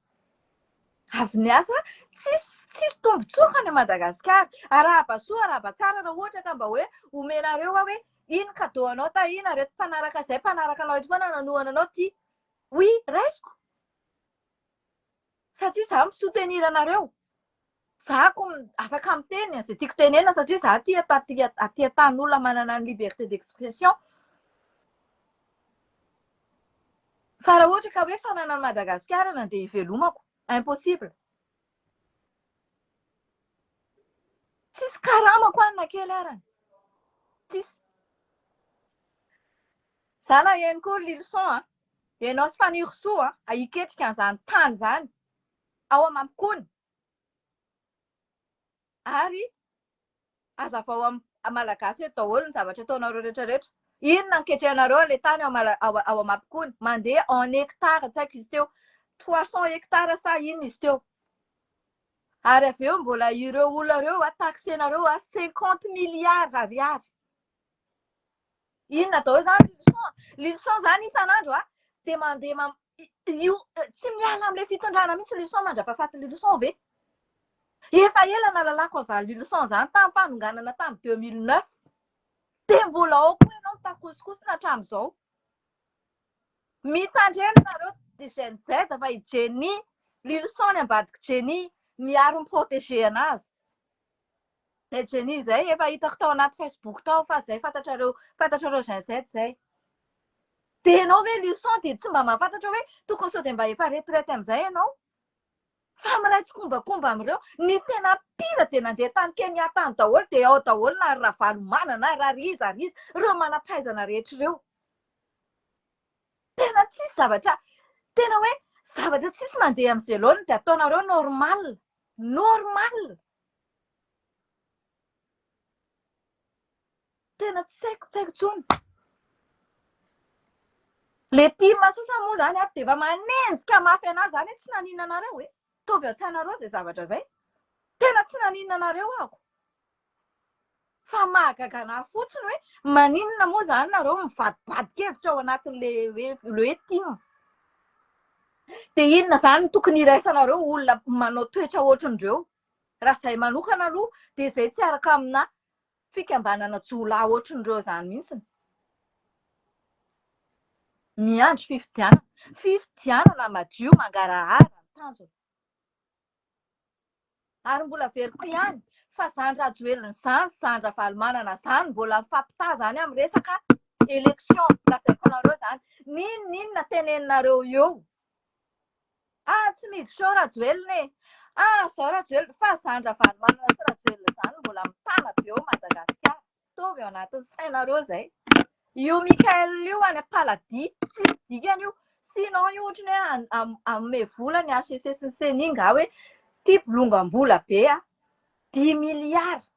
Avy niasa tsisy tsisy tombotsoa any Madagasikara. Arahaba soa arahaba tsara raha ohatra ka mba hoe omenareo aho hoe iny cadeau anao Tahina reto mpanaraka izay mpanaraka anao eto foana nanohana anao ty. Oui, raisiko. Satria za mi-soutenir anareo. Za ko afaka miteny an'izay tiako tenenina satria za aty aty aty an-tanin'olona manana ny liberté d'expression. Fa raha ohatra ka hoe fananan'i Madagasikara na dia ivelomako, impossible. Tsisy karamako any na kely arany. Tsisy. Za naheno koa ry Lilison a. Ianao sy Fanirisoa a, hiketrika an'izany tany izany ao Mampikony. Ary Hazavao amin'ny Malagasy eto daholo ny zavatra ataonareo rehetra rehetra. Inona no ketrehanareo ilay tany ao Mala- ao ao Mampikony? Mandeha en hectare, tsy haiko izy teo. 300 hectares sa inona izy teo. Ary avy eo mbola ireo olona ireo a, taxenareo a 50 milliards ariary. Inona daholo izany Lilison? Lilison izany isan'andro a, dia mandeha mam- io tsy miala amin'ilay fitondrana mihitsy Lilison mandra-pahafaty Lilison ve? Efa ela nalalako an'izany Lilison izany tamin'ny fanonganana tamin'ny 2009. Dia mbola ao koa ianao mitakosokosona hatramin'izao. Mitandrema nareo Gen Z fa i Jenny, Lilison ny ambadik'i Jenny, miaro mi-protéger anazy. Zay Jenny zay efa hitako tao anaty Facebook tao fa zay fantatrareo fantatrareo Gen Z zay. Dia ianao ve Lilison dia tsy mba mahafantatra hoe tokony sao dia mba efa retraite amin'izay ianao? Fa miray tsikombakomba amin'ireo. Ny tena pire dia nandeha tany Kenya tany daholo dia ao daholo na ry Ravalomanana na ry iza ry iza, ireo manam-pahaizana rehetra ireo. Tena tsisy zavatra, tena hoe zavatra tsisy mandeha amin'izay laoniny dia ataonareo normal. Normal. Tena tsy haiko, tsy haiko intsony. Le team sasa moa zany ato dia efa manenjika mafy anahy zany hoe tsy naninona anareo e. Ataovy an-tsainareo izay zavatra izay. Tena tsy naninona anareo aho. Fa mahagaga anahy fotsiny hoe maninona moa zany nareo mivadibadika hevitra ao anatin'le hoe le hoe team. Dia inona zany no tokony hiraisanareo olona manao toetra ohatran'ireo? Raha izahay manokana aloha dia izay tsy araka amina fikambanana jiolahy ohatran'ireo izany mihitsy. Miandry fifidianana. Fifidianana madio mangarahara ny tanjona. Ary mbola averiko ihany fa zany Rajoelina zany sy zany Ravalomanana zany mbola mifampitaha zany amin'ny resaka élection. Lazaiko anareo zany. N'inon'inona teneninareo eo. Ah tsy miditra eo Rajoelina e! Ah zao Rajoelina, fa zany Ravalomanana sy Rajoelina zany mbola mitana be eo Madagasikara. Ataovy ao anatin'ny sainareo zay. Io Mickaël io any am-paladia, tsisy dikany io. Sinon io ohatry ny hoe hanome vola ny HCC sy ny CENI nga hoe ty bolongam-bola be a! Dix milliards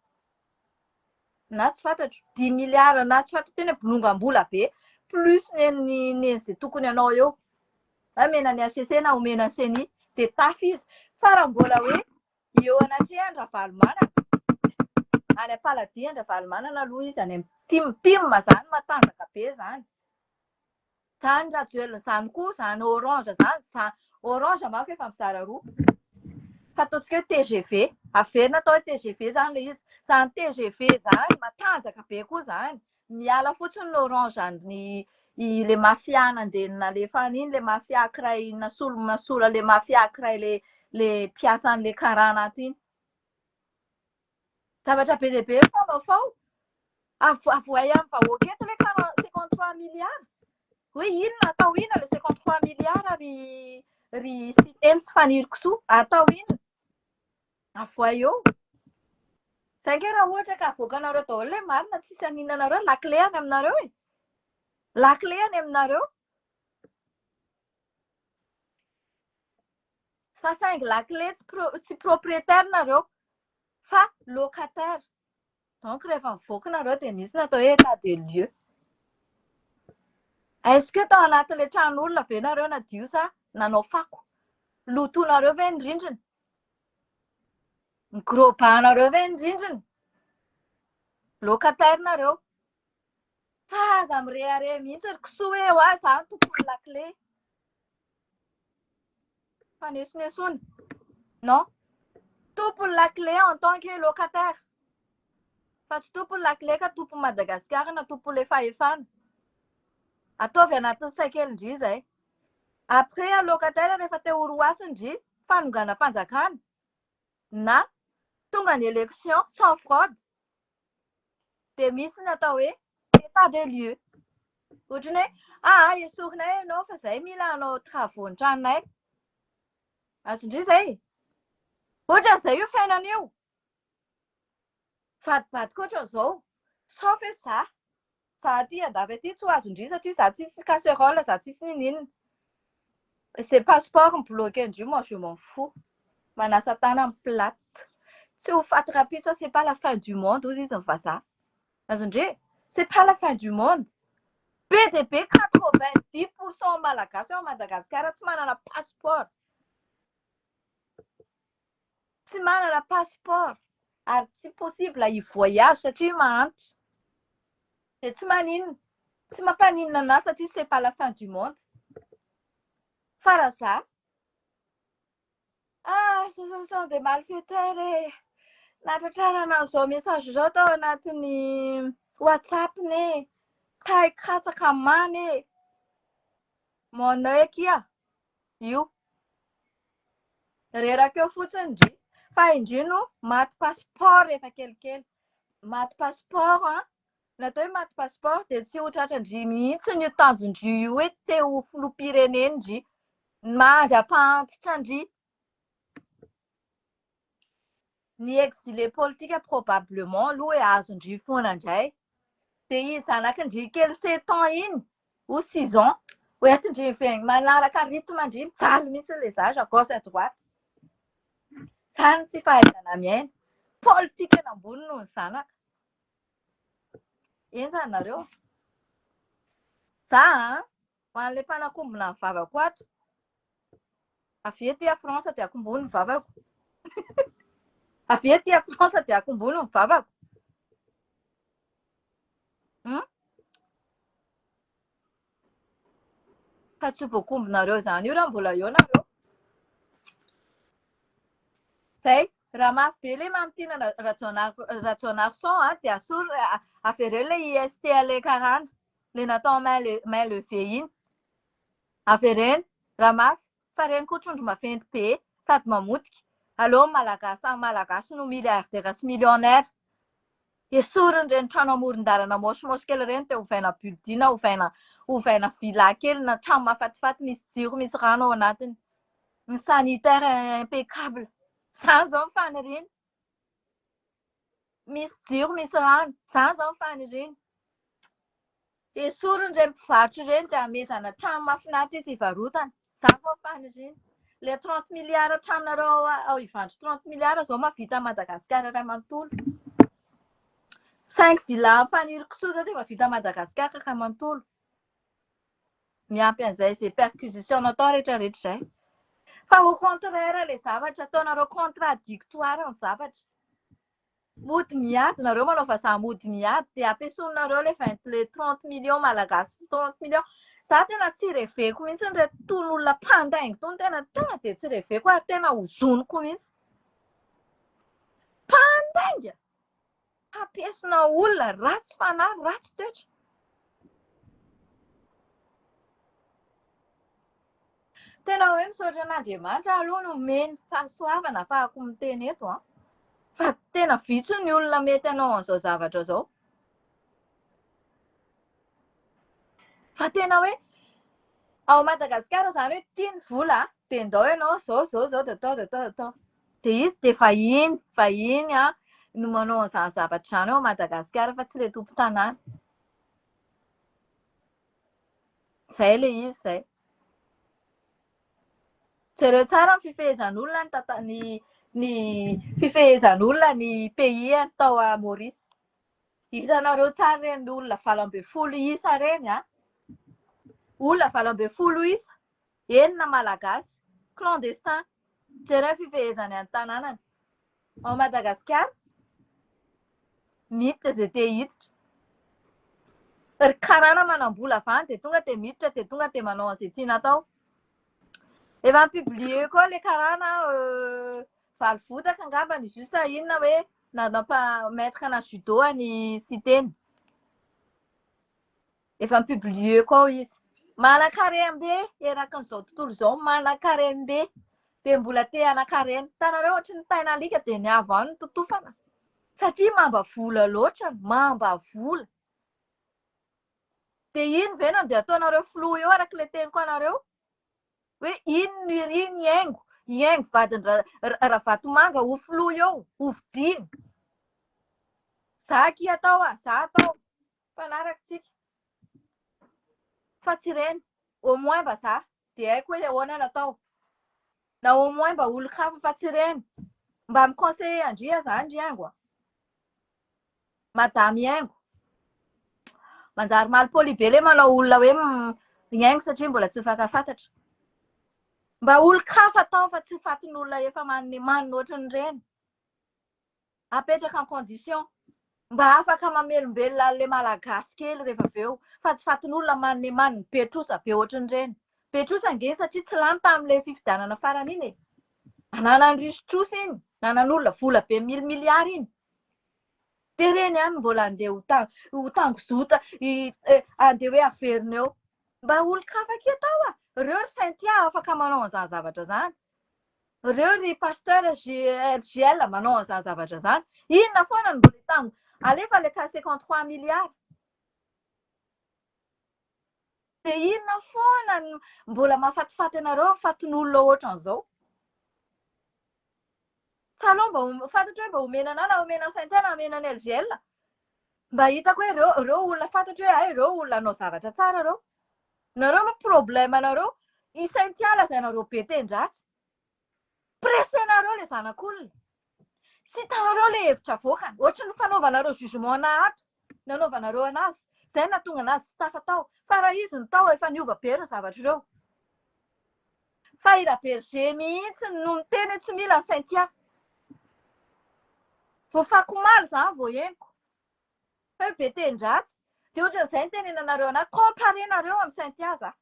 na tsy fantatro, dix milliards na tsy fantatro, tena hoe bolongam-bola be plus ny ny zay tokony hanao eo. Omena ny HCC na omena ny CENI dia tafy izy. Fa raha mbola hoe eo anatrehan-dRavalomanana, any am-paladian-dRavalomanana aloha izy any amin'ny tim, tim zany matanjaka be zany. Zany Rajoelina zany koa, zany Orange zany, zany Orange manko efa mizara roa. Fa ataontsika hoe TGV, averina atao hoe TGV zany ilay izy. Zany TGV zany matanjaka be koa zany. Miala fotsiny ny orange an'ny i le mafia nandeha nalefa any iny, le mafia kiray nasolo nasolo le mafia kiray le le mpiasan'le karana ato iny. Zavatra be dia be mifaofao. Avoay amin'ny vahoaka eto le 53 milliards. Hoe inona atao inona le 53 milliards ry ry Siteny sy Faniry kisoa? Atao inona? Avoay eo. Zay nge raha ohatra ka avoakanareo daholo ilay marina tsisy haninona anareo, la clé any aminareo e. La clé any aminareo. Fa saingy la clé tsy pro, tsy propriétaire nareo fa locataire. Donc rehefa mivoaka nareo dia misy ny atao hoe état des lieux. Est-ce que tao anatin'ilay tranon'olona ve nareo nadio sa nanao fako? Lotoinareo ve ny rindrina? Ny gros bas-nareo ve ny rindrina? Locataire nareo. Fa aza mirehareha mihitsy ry kisoa hoe hoa za no tompon'ny lakile. Fanesonesoana. Non. Tompon'ny lakile en tant que locataire. Fa tsy tompon'ny lakile ka tompon'i Madagasikara na tompon'ilay fahefana. Ataovy anatin'ny sain-kelin-dry izay. Après un locataire rehefa te ho roasiny-dry, fanonganam-panjakana. Na tonga ny élection sans fraude dia misy ny atao hoe état des lieux. Ohatran'ny hoe aa esorinay ianao fa zahay mila hanao travaux ny tranonay. Azon-dry izay? Ohatran'izay io fiainana io. Vadibadika ohatran'izao. Sauf hoe za. Za aty andafy aty tsy ho azon-dry satria za tsisy casserole, za tsisy ninininona. Ze passeport mi-bloquer an-dry moi je m'en fous. Manasa tanana plate. Tsy ho faty rahampitso aho c'est pas la fin du monde hozy izy ny vazaha. Azon-dry e? C'est pas la fin du monde. Be dia be 90% malagasy ao Madagasikara tsy manana passeport. Tsy manana passeport ary tsy possible hi-voyage satria mahantra. Dia tsy maninona. Tsy mampaninona anah satria c'est pas la fin du monde. Fa raha za, ah association de malfaiteurs e! Nahatratrarana an'izao message izao tao anatin'ny WhatsApp-ny e! Tay katsaka mamy e! Mon oeil akia! Io. Reraka eo fotsiny ndry. Fa indry no maty passeport rehefa kelikely. Maty passeport an! Ny atao hoe maty passeport dia tsy ho tratran-dry mihitsy io tanjon-dry io hoe te ho filoham-pirenena-ndry. Mandra-pahantitra-ndry. Ny exilé politique probablement aloha hoe azon-dry foana indray. Dia iny zanakin-dry kely sept ans iny ou six ans ho entin-dry miverina manaraka rythme-ndry mijaly mihitsy ilay zaza gauche à droite. Izany tsy fahaizana miaina. Politique eny ambony noho ny zanaka. Henjana nareo. Za an, ho an'ilay mpanakombona ny vavako ato. Avy ety a France dia akombony ny vavako. Avy ety a France dia akombony ny vavako. Hmm? Fa tsy ho voakombonareo izany io raha mbola eo nareo. Zay, raha mafy be le mamintina Rajaonarison a, dia asory avereno le IST le karana, le natao main main levée iny. Avereno, raha mafy, fa reny koa trondro maventy be sady mamotika. Aleo ny Malagasy samy Malagasy no milliardaire sy millionnaire. Esoriny ireny trano amoron-dalana moche-moche kely ireny dia ovaina building, ovaina ovaina villa kely na trano mahafatifaty misy jiro misy rano ao anatiny. Ny sanitaire impeccable. Izany izao ny faniriana. Misy jiro misy rano. Izany izao ny faniriana. Esoriny ireny mpivarotra ireny dia amezana trano mahafinaritra izy hivarotana. Izany vao faniriana. Ilay 30 milliards tranonareo ao ao Ivandry 30 milliards izao mahavita an'i Madagasikara iray manontolo. Cinq villas amin'ny Fanirikisoa izao dia efa vita Madagasikara iray manontolo. Miampy an'izay izay perquisition natao rehetra rehetra izay. Fa au contraire ilay zavatra ataonareo contradictoire ny zavatra. Mody miady nareo manao vazaha mody miady dia ampiasoninareo le vingt le 30 millions malagasy 30 millions za tena tsy reveko mihitsy ireto tony olona mpandaingo tony tena tonga dia tsy reveko ary tena hozoniko mihitsy mpandainga. Hampiesona olona ratsy fanahy, ratsy toetra. Tena hoe misaotra an'Andriamanitra aloha nomeny fahasoavana afahako miteny eto an. Fa tena vitsy ny olona mety hanao an'izao zavatra izao. Fa tena hoe ao Madagasikara izany hoe tia ny vola dia ndao ianao izao izao izao dia atao dia atao dia atao. Dia izy dia vahiny, vahiny an no manao an'izany zavatra izany ao Madagasikara fa tsy ilay tompon-tanàna. Izay ilay izy izay. Jereo tsara ny fifehezan'olona ny tanta- ny ny fifehezan'olona ny pays tao Maurice. Hitanareo tsara ireny olona 18 isa ireny an! Olona 18 isa, enina Malagasy, clandestin. Jereo ny fifehezany any tanànany. Ao Madagasikara, miditra izay te hiditra. Ry karana manam-bola avy any dia tonga dia miditra dia tonga dia manao an'izay tiana atao. Efa ni-publier koa ilay karana valo votaka angambany izy io sa inona hoe nanampa maître ana judo an'i Siteny. Efa ni-publier-ko ao izy. Manan-karem-be erakin'izao tontolo izao, manan-karem-be. Dia mbola te hanan-karena. Hitanareo ohatry ny tain'alika dia ny avo any no totofana. Satria mamba vola loatra, mamba vola. Dia iny ve no andeha ataonareo filoha eo araka ilay teniko anareo? Hoe iny no iriny hihaingo, hihaingo vadin-dRavatomanga ho filoha eo, ho vidiany. Za akia atao a, za atao. Mpanaraka tsika. Fa tsy ireny. Au moins mba za dia haiko hoe ahoana no atao. Na au moins mba olon-kafa fa tsy ireny. Mba mi-conseiller an-dry aho zany ry haingo a. Madame Haingo. Manjary mal poli be le manao olona hoe haingo satria mbola tsy mifankafantatra. Mba olon-kafa atao fa tsy fatin'olona efa manina ohatran'ireny. Apetraka en condition. Mba afaka mamelombelona an'ilay malagasy kely rehefa avy eo fa tsy fatin'olona manimanina be trosa be ohatran'ireny. Be trosa ange satria tsy lany tamin'ilay fifidianana farany iny e. Ananan'ny riche trosa iny, nanan'olona vola be mille milliards iny. Dia ireny ihany no mbola andeha ho ta- ho tangozota, andeha hoe averina eo. Mba olon-kafa akia tao a! Ireo ry Cynthia afaka manao an'izany zavatra izany. Ireo ry Pasteur JRJL manao an'izany zavatra izany. Inona foana no mbola hitango? Alefa ilay cas 53 milliards. Dia inona foana no mbola mahafatifaty anareo fatin'olona ohatran'izao? Tsy aleo mba ho fantatro hoe mba omena anah na omena an'i Cynthia na omena an'i LGL. Mba hitako hoe ireo ireo olona fantatro hoe hay ireo olona hanao zavatra tsara ireo. Nareo no problème anareo. I Cynthia lazainareo be teny-dratsy. Pressenareo le zanak'olona. Tsy hitanareo le hevitra avoakany. Ohatry ny fanaovanareo jugement anah ato. Nanaovanareo anazy. Zay no nahatonga anazy tsy tafa tao. Fa raha izy no tao efa niova be ireo zavatra ireo. Fa i Raberger mihitsy no miteny hoe tsy mila an'i Cynthia. Vao fakomaly izany vao henoko. Fa hoe be teny-dratsy. Dia ohatran'izay no tenenanareo anahy. Comparer-nareo amin'i Cynthia za.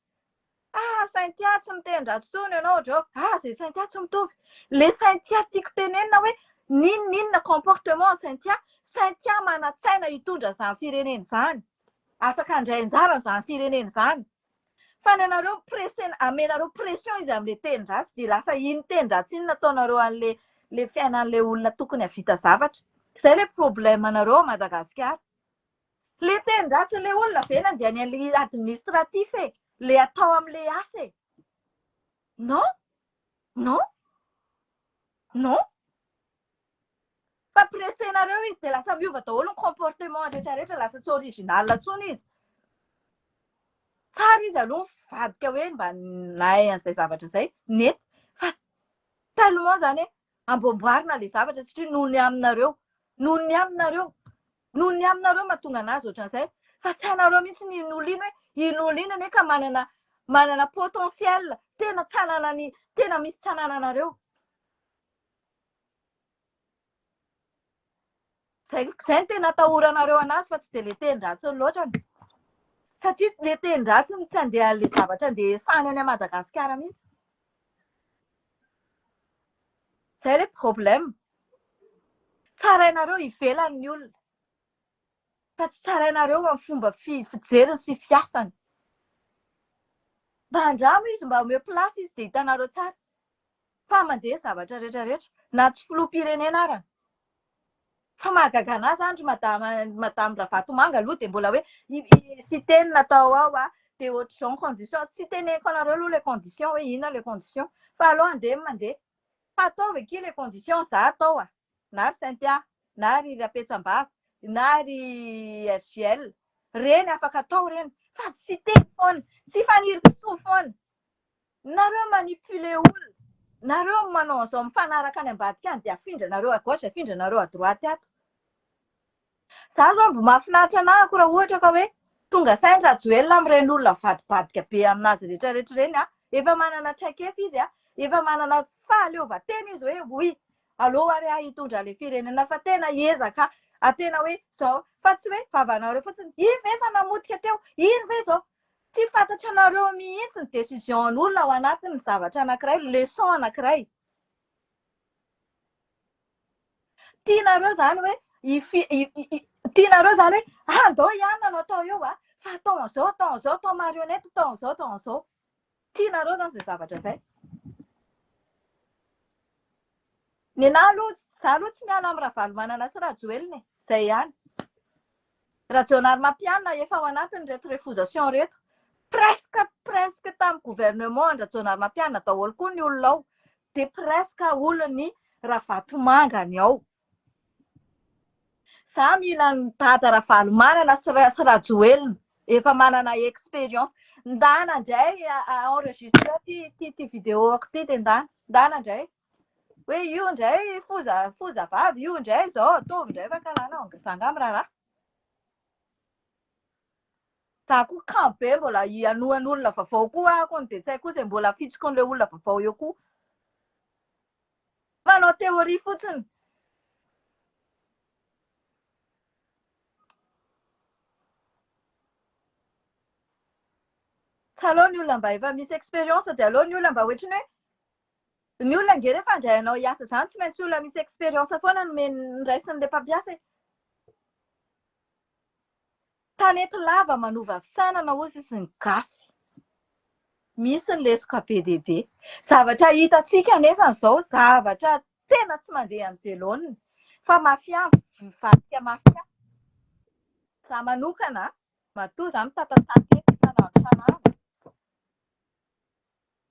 Ah Cynthia tsy miteny ratsy intsony ianao ohatr'izao. Ah izay Cynthia tsy mitovy. Le Cynthia tiako tenenina hoe n'inon'inona comportement an'i Cynthia, Cynthia manan-tsaina hitondra izany firenena izany. Afaka handray anjara an'izany firenena izany. Fa ny anareo mi-presser, amenareo pression izy amin'ilay teny ratsy dia lasa iny teny ratsy iny no ataonareo an'ilay ilay fiainan'ilay olona tokony hahavita zavatra. Izay ilay problème anareo ao Madagasikara. Ilay teny ratsin'ilay olona ve nandeha any amin'ilay administratif e? Ilay atao amin'ilay asa e? Non, non, non. Fa presser-nareo izy dia lasa miova daholo ny comportement rehetra rehetra, lasa tsy original intsony izy. Tsara izy aloha mivadika hoe mba nahay an'izay zavatra izay, nety. Fa tellement izany hoe amboamboarina ilay zavatra satria noho ny aminareo, noho ny aminareo, noho ny aminareo mahatonga anazy ohatran'izay. Fa tsy hainareo mihitsy ny iny olona iny hoe iny olona iny anie ka manana manana potentiel tena tsy ananany, tena misy tsy anananareo. Zay, zay no tena atahoranareo anazy fa tsy dia le teny-dratsiny loatra. Satria le teny-dratsiny tsy andeha le zavatra andeha esahany any Madagasikara mihitsy. Zay le problème. Tsarainareo ivelany ny olona. Fa tsy tsarainareo amin'ny fomba fijeriny sy fiasany. Mba andramo izy, mba omeo place izy dia hitanareo tsara fa mandeha zavatra rehetra rehetra, na tsy filoham-pirenena arany. Fa mahagaga anah zany ry madama madame Ravatomanga aloha dia mbola hoe Siteny natao ao a, dia ohatr'izao ny condition, tsy teneniko anareo aloha ilay condition hoe inona ilay condition fa aleo andeha ny mandeha. Fa ataovy akia ilay condition, za atao a, na ry Cynthia, na ry Rapetsambava, na ry RJL, reny afaka atao reny fa tsy Siteny foana, tsy Fanirisoa foana. Nareo manipuler olona, nareo manao an'izao mifanaraka any ambadika any dia afindranareo à gauche afindranareo à droite ato. Za zao mbo mahafinaritra anah ako raha ohatra ka hoe tonga saina Rajoelina amin'ireny olona mivadibadika be aminazy rehetra rehetra ireny a, efa manana traikefa izy a, efa manana fahaleovantena izy hoe oui aleo ary aho hitondra ilay firenena fa tena hiezaka a tena hoe zao fa tsy hoe vavanareo fotsiny, iny ve efa namotika teo, iny ve zao, tsy fantatranareo mihitsy ny décision an'olona ao anatin'ny zavatra anankiray, leçon anankiray. Tianareo zany hoe tianareo zany hoe ah andao hianina no atao eo a, fa atao an'izao, atao an'izao, atao marionnette, atao an'izao, atao an'izao. Tianareo zany izay zavatra izay. Nenaha aloha, za aloha tsy miala amin'i Ravalomanana sy Rajoelina e, zay ihany. Rajaonarimampianina efa ao anatin'ireto refusation ireto. Presque presque tamin'ny gouvernement an-dRajaonarimampianina daholo koa ny olona ao. Dia presque olon'ny Ravatomanga ny ao. Za mila an'i Dada Ravalomanana sy sy Rajoelina efa manana expérience. Ndana ndray enregistreo ty ty ty vidéo-ko ty dia ndana. Ndana ndray. Hoe io indray foza foza vavy io indray izao ataovy indray fa karaha anao za angaha miraharaha. Za koa kamo be mbola hanohan'olona vaovao koa aho kony dia tsy haiko koa izay mbola fitsokon'ilay olona vaovao eo koa. Manao théorie fotsiny. Tsy aleo ny olona mba efa misy expérience dia aleo ny olona mba ohatran'ny hoe Ny olona ange rehefa handray anao hiasa izany tsy maintsy olona misy expérience foana no omeny raisin'ilay mpampiasa e. Tanety lava manova fisainana hozy izy ny gasy. Misy ny lesoka be dia be. Zavatra hitantsika anefa izao zavatra tena tsy mandeha amin'izay laoniny fa mafia mivadika mafia. Za manokana matoa za mitatatata eto isan'andro isan'andro.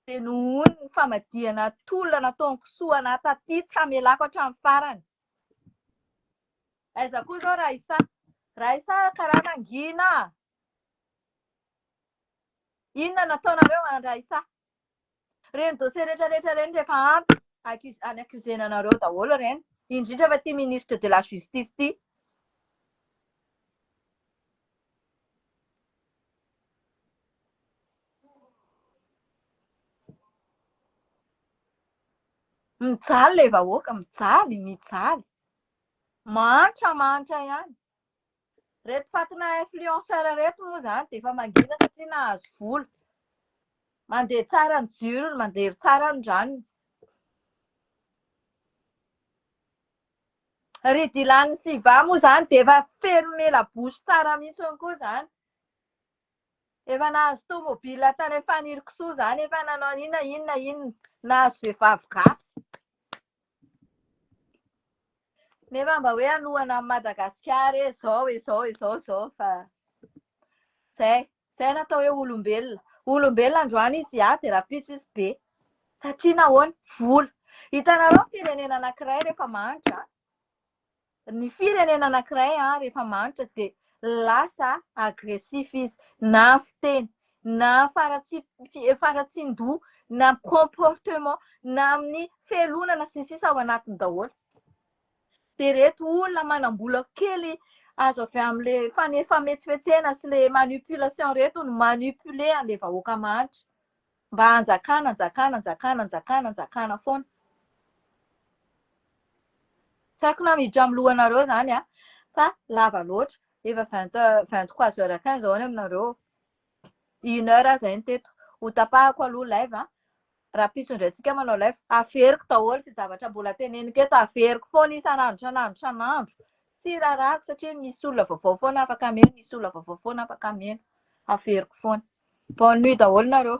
Dia nohon ny famadihana tolona nataon'i kisoa anah taty tsy hamelako hatramin'ny farany. Aiza koa izao Raissa? Raissa karaha nangina. Inona nataonareo an Raissa? Reny dossier rehetra rehetra reny rehefa ampy accuse any accusena anareo daholo reny. Indrindra fa ty ministre de la justice ty. Mijaly ilay vahoaka, mijaly, mijaly. Mahantra, mahantra ihany. Reto fatina influenceur reto moa izany dia efa mangina satria nahazo vola. Mandeha tsara ny jirony, mandeha tsara ny ranony. Ry Dylan Siva moa izany dia efa fermer la bouche tsara mihitsy koa izany. Efa nahazo tomobile tany Fanirikisoa zany, efa nanao inona inona inona, nahazo vehivavy gasy. Nefa mba hoe hanohana an'i Madagasikara e, zao e, zao e, zao zao fa zay, zay no atao hoe olombelona. Olombelona androany izy A dia rahampitso izy B. Satria nahoana? Vola. Hitanareo ny firenena anankiray rehefa mahantra, Ny firenena anankiray rehefa mahantra dia lasa agressif izy na amin'ny fiteny, na faharatsian-doha, na amin'ny comportement, na amin'ny fialonana sy ny sisa ao anatiny daholo. Dia ireto olona manam-bola kely azo avy amin'ilay fametsifetsena sy ilay manipulation ireto no manipuler an'ilay vahoaka mahantra mba hanjakana, hanjakana, hanjakana, hanjakana, hanjakana foana. Tsy haiko na miditra amin'ny lohanareo izany an, fa lava loatra. Efa vingt heures, 23 heures 15 izao any aminareo. Une heure aho izay no teto. Ho tapahako aloha live an. Rahampitso indray tsika manao live. Averiko daholo izay zavatra mbola teneniko eto. Averiko foana isan'andro isan'andro isan'andro. Tsy. Tsy rarahako satria misy olona vaovao foana afaka meno, misy olona vaovao foana afaka meno. Averiko foana. Bonne nuit daholo nareo.